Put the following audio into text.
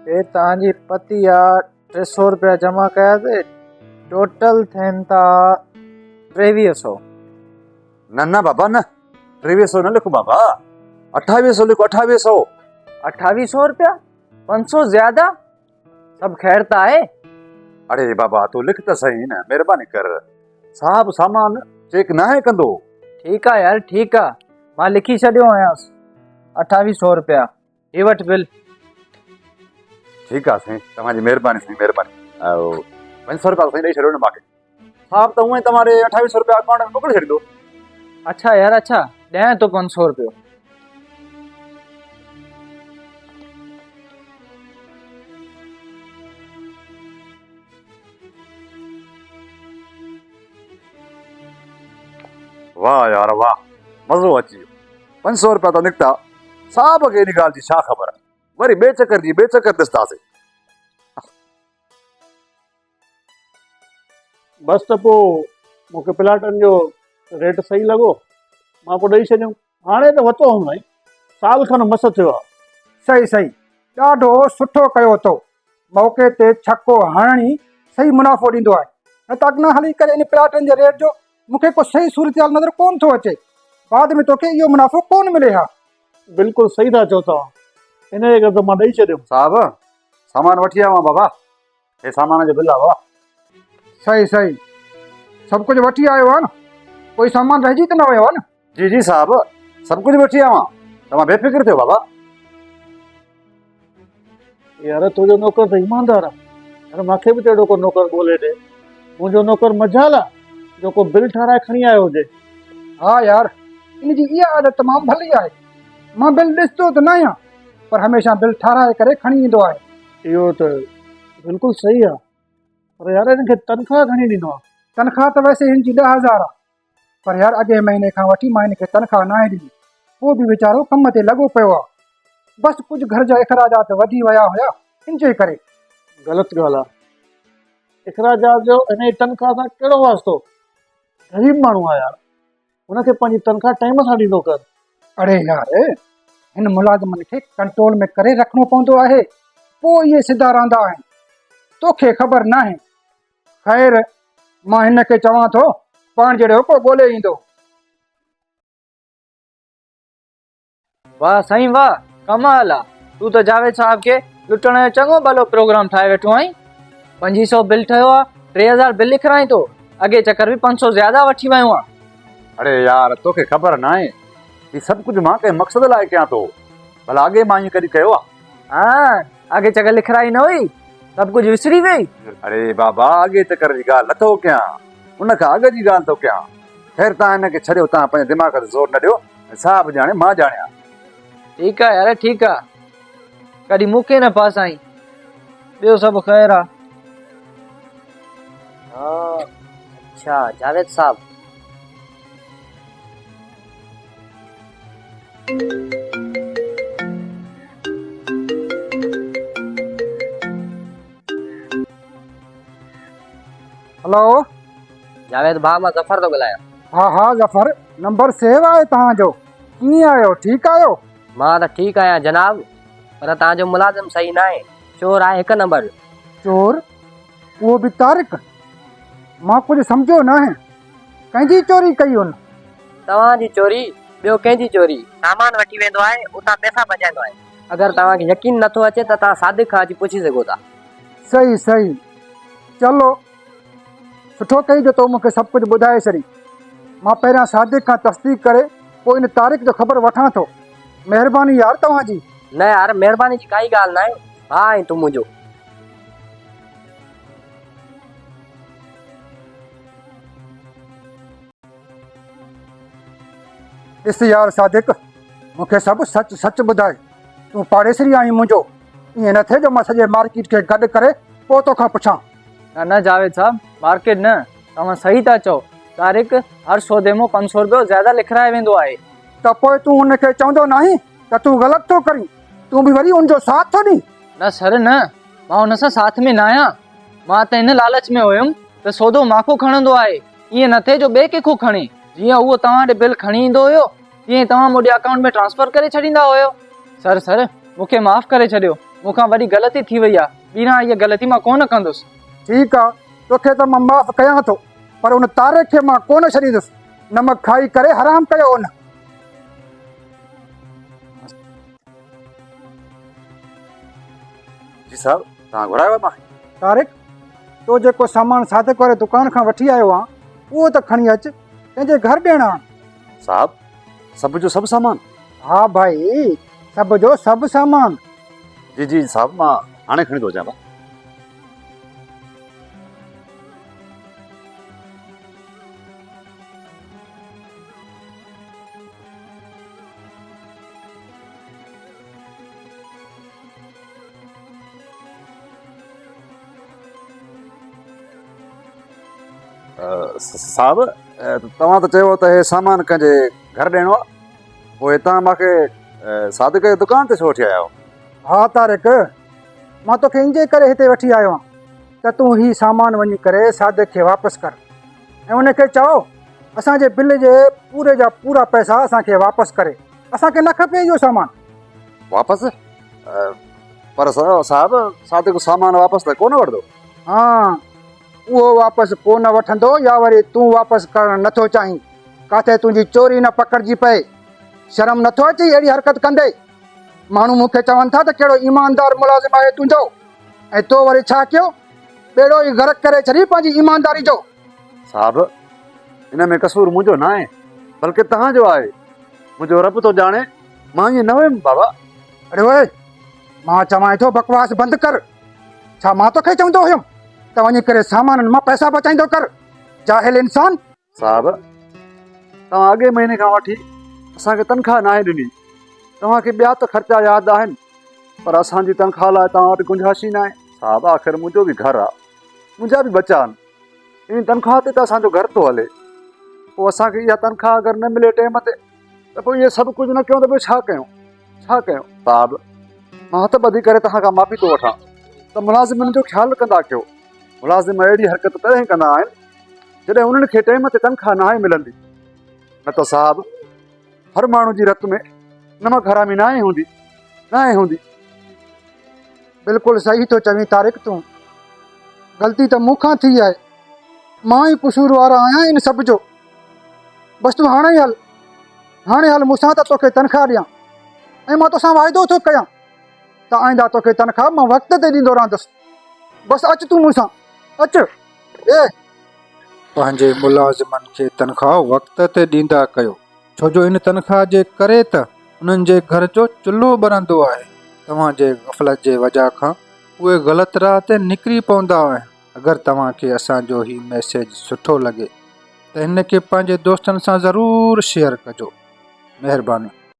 هي توهان جي پتي آ 300 روپيا جمع ڪيا تي ٽوٽل ٿين ٿا 2300. نه نه بابا نه 2300 نه لکو بابا 2800 لکو 2800. 2800 روپيا 500 زياده سڀ خير ته آهي؟ اڙي بابا تون لک ته سهي نه مهرباني ڪر صاحب سامان چيڪ ناهي ڪندو. ٺيڪ آ يار ٺيڪ آ مان لکي ڇڏيو آهيانس 2800 روپيا هي وٺ بل. ٺيڪ آ سائين توهان جي مهرباني سائين مهرباني 500 روپيا سائين ڏئي ڇڏيو نه ماکي صاحب ته هونئن توهان ڏي 2800 روپيا اڪائونٽ ۾ موڪلي ڇڏيندو. اڇا يار اڇا ڏيان ٿو 500 روپيو. واهه يار واهه مزو اچي ويو 500 روپيا ته نڪتا صاحب کي ان ڳالهه جي ڇا خبر وري ٻئي چڪر جي ٻئي چڪر ڏسنداسين. بس ته پوء مون کي پلاٽن جو ريٽ صحيح لڳو مان پوء ڏئي ڇڏيم. هاڻي ته وتو هوم سائين سال کن مس ٿيو آ. صحيح صحيح ڏاڍو سٺو ڪيو اٿو موقعي تي ڇڪو هڻڻ ئي صحيح منافعو ڏيندو آهي نه ته اڳنا هلي ڪري ان پلاٽن جي ريٽ جو مون کي ڪو صحيح صورتحال نظر ڪونه ٿو اچي بعد ۾ توکي اهو منافعو ڪونه ملي ها. بلڪل صحيح ٿا چئو توهان ان جي ڪري ته مان ڏئي ڇڏيم. صاحب سامان وٺي آيو آهيان بابا هي سامان جو بل آ بابا. صحيح صحيح سڀ ڪجهه وٺي آيو آهين نه ڪوئي سامان رهجي ته نه ويو آهي نه. جي جي صاحب سڀ ڪجهه وٺي آيو آهيان توهان بي فڪر ٿيو بابا. يار تنهنجو نوڪر ته ايماندار آ يار مانکي به ته اهڙو ڪو نوڪر ڳولي ڏي منهنجو نوڪر مجال آ جو ڪو بل ٺهرائي کڻي آيو هجي. ها يار ان جي اها عادت تمام ڀلي آهي مان بل ڏسندو ته ناهيان پر هميشه بل ٺهرائي ڪري کڻي ايندو آهي. اهو ته بلڪل صحيح آ پر يار هن کي تنخواه گهڻي ڏيندو آ؟ تنخواه ته ويسي هن جي 10,000 آ پر يار اڳئين مهيني کان وٺي مان هن کي تنخواه ناهي ڏني پوء به ويچارو ڪم تي لڳو پيو آ بس ڪجهه گهر جا اخراجات وڌي ويا هيا ان جي ڪري. غلط ڳالهه آ اخراجات جو هن جي تنخواه سان ڪهڙو واسطو غريب ماڻهو آ يار هن کي پنهنجي تنخواه ٽائيم سان ڏيندو ڪر. اڙي يار هن ملازمن کي ڪنٽرول ۾ ڪري رکڻو پوندو آهي پوء اهي سڌا رهندا آهن توکي خبر ناهي خير مان هن کي چوان ٿو پاڻ جهڙو ڪو ڳولي ايندو. واه سائين واه ڪمال آ تون ته جاويد صاحب کي لٽڻ جو چڱو ڀلو پروگرام ٺاهي ويٺو آهين پنجيهه سو بل ٺهيو آ 3000 بل لکرائين ٿو اڳي چڪر به 500 زياده وٺي ويو آ. اڙي يار توکي خبر ناهي هي سڀ ڪجهه مان ڪنهن مقصد لاء ڪيان ٿو ڀلا اڳي مان ائين ڪڏهن ڪيو آ. ها اڳي چڪر لکرائي نه هئي سڀ ڪجهه وسري وئي. اڙي بابا اڳي چڪر جي ڳالهه نٿو ڪيان ان کان اڳ جي ڳالهه ٿو ڪيان خير تان هن کي ڇڏيو تان پنهنجي دماغ تي زور نه ڏيو صاحب ڄاڻي مان ڄاڻيان. ٺيڪ آ يار ٺيڪ آ ڪڏهن مون کي نه ڦاسائين ٻيو سڀ خير آ. ها اڇا جاويد صاحب. هلو جاويد ڀاء مان ظفر ٿو ڳالهايان. ها ها ظفر نمبر سيو آهي توهان جو ڪيئن آهيو ٺيڪ آهيو. مان ته ٺيڪ آهيان جناب پر توهان جو ملازم صحيح ناهي چور آهي هڪ نمبر جو. چور اهو به طارق مان ڪجهه سمجهيو ناهي ڪنهن جي چوري ڪئي هن. توهان جي چوري ٻيو ڪنهن جي چوري. سامان وٺي ويندو آهي اتان پئسا بچائيندو آهي. اگر توهان کي يقين نٿو اچي ته توهان صادق کان اچي پڇي سگهو ٿا. صحيح صحيح چلو سٺو ڪئي جو تو مون کي سڀ ڪجهه ٻڌائي ڇڏي. مان پهريان صادق کان تصديق ڪري پوء ان طارق جو خبر وٺان ٿو. مهرباني يار توهان جي. نه يار مهرباني جي ڪائي ڳالهه ناهي ڀاء آهين تون منهنجو. ڏس يار صادق مون کي سڀ سچ سچ ٻڌاء تون پاڙيسري آهين منهنجو ائين نه ٿئي جو مان سڄي مارڪيٽ کي گڏ ڪري پوء توکان پڇان. نه نه جاويد صاحب مارڪيٽ نه توهان صحيح ٿا چئو طارق هر سودي مون 500 روپيو زياده لکرائي ويندو آهي. ته پوء تون هن کي چوندو ناهين ته تون غلط ٿو ڪرين تون به وري ان جو ساٿ ٿو ڏين. نه سر نه مان هن سان ساٿ ۾ ناهيان مان ته ان لالچ ۾ هيم ته سودو مان کان کڻندو آهي ائين نه ٿئي جو ٻئي ڪنهن کان کڻي. جيئن اهو توهان ڏي بل کڻي ايندو هيو تيئن ئي توهان مون ڏي اڪائونٽ ۾ ٽرانسفر ڪري ڇڏيندا هيو. سر سر مون کي معاف ڪري ڇڏيو مون کان وڏي غلطي ٿي وئي آ، ٻيهر اها غلطي مان ڪونه ڪندس. ٺيڪ آ، توکي ته مان معاف ڪيان ٿو، پر ان طارق کي مان ڪونه ڇڏيندس. نمڪ کائي ڪري حرام ڪيو ان. جي صاحب، توهان گهرايو آهي مان کي؟ طارق، تو جيڪو سامان صادق واري دڪان کان وٺي آيو آن، اهو ته کڻي اچ، ڪنهن جي گهر ڏيڻ آن. صاحب، سڀ جو سڀ سامان؟ ها ڀائي، سڀ جو سڀ سامان. جي جي صاحب، مان هاڻي کڻي ٿو اچان. صاحب توهان ته چيو ته هي سامان ڪنهن جي گهر ڏيڻو آهي پوء هتان مون کي صادق جي دڪان تي ڇو وٺي آيا آهيو؟ ها طارق مان توکي ان جي ڪري هتي وٺي آيو آهيان ته تون هي سامان وڃي ڪري صادق کي واپس ڪر ۽ ان کي چئو اسان جي بل جي پوري جا پورا پئسا اسان کي واپس ڪري اسان کي نه کپي اهو سامان. واپس؟ پر صاحب صادق سامان واپس ته ڪونه وٺندو. ها اهو واپس ڪونه وٺندو يا وري تون واپس ڪرڻ نٿو چاهين ڪاٿي تنهنجي چوري نه پڪڙجي پئي شرم نٿو اچي اهڙي حرڪت ڪندي ماڻهو مون کي چون ٿا ته ڪهڙو ايماندار ملازم آهي تنهنجو ۽ تو وري ڇا ڪيو ٻيڙو ئي غرق ڪري ڇڏي پنهنجي ايمانداري جو. صاحب ان ۾ قصور منهنجو ناهي بلڪه توهان جو آهي منهنجو رب ٿو ڄاڻي مان ائين نه هيم بابا. اڙي اوئي مان چوانء ٿو بڪواس بند ڪر ڇا مان توکي چوندو هيم ته وڃي ڪري سامانن مان پئسا بچائيندو ڪر جاهل انسان. صاحب توهان اڳئين مهيني کان وٺي اسان کي تنخواهه ناهي ڏني توهان کي ٻيا ته خرچا ياد آهن پر اسان جي تنخواهه لاء توهان وٽ گنجائش ئي ناهي. صاحب آخر منهنجو به گهر آ منهنجا به ٻچا آهن ان تنخواهه تي ته اسان جو گهر ٿو هلي پوء اسان کي اها تنخواهه اگر نه ملي ٽيم تي ته پوء اهي سڀ ڪجهه نه ڪيون ته ٻيو ڇا ڪيون ڇا ڪيون صاحب مان هٿ ٻڌي ڪري توهان کان معافي ٿو وٺان ته ملازمن جو خيال ڪندا ڪيو ملازم اهڙي حرڪت تڏهن ڪندا آهن جڏهن انهن کي ٽيم تي تنخواهه ناهي ملندي نه ته صاحب هر ماڻهو جي رت ۾ نمڪ حرامي ناهي هوندي ناهي هوندي بلڪل صحيح ٿو چوين طارق تون غلطي ته مون کان ٿي آهي مان ئي قصوروار آهيان ان سڀ جو بس تون هاڻي هل هاڻي هل مون سان ته توکي تنخواهه ڏيان ۽ مان توسان واعدو ٿو ڪيان ته آئنده توکي تنخواهه مان وقت تي ڏيندو رهندس بس اچ تون مون سان اچ اي. پنهنجي ملازمن کي تنخواهه وقت تي ڏيندا ڪيو ڇو جو ان تنخواهه جي ڪري ته انهن جي گهر جو چلهو ٻرندو آهي توهان جي غفلت جي وجهه کان اهي غلط راهه تي نڪري پوندا آهن اگر توهان کي اسان جو هي ميسيج سٺو لڳي ته هن کي پنهنجي دوستن سان ضرور شيئر ڪجو مهرباني.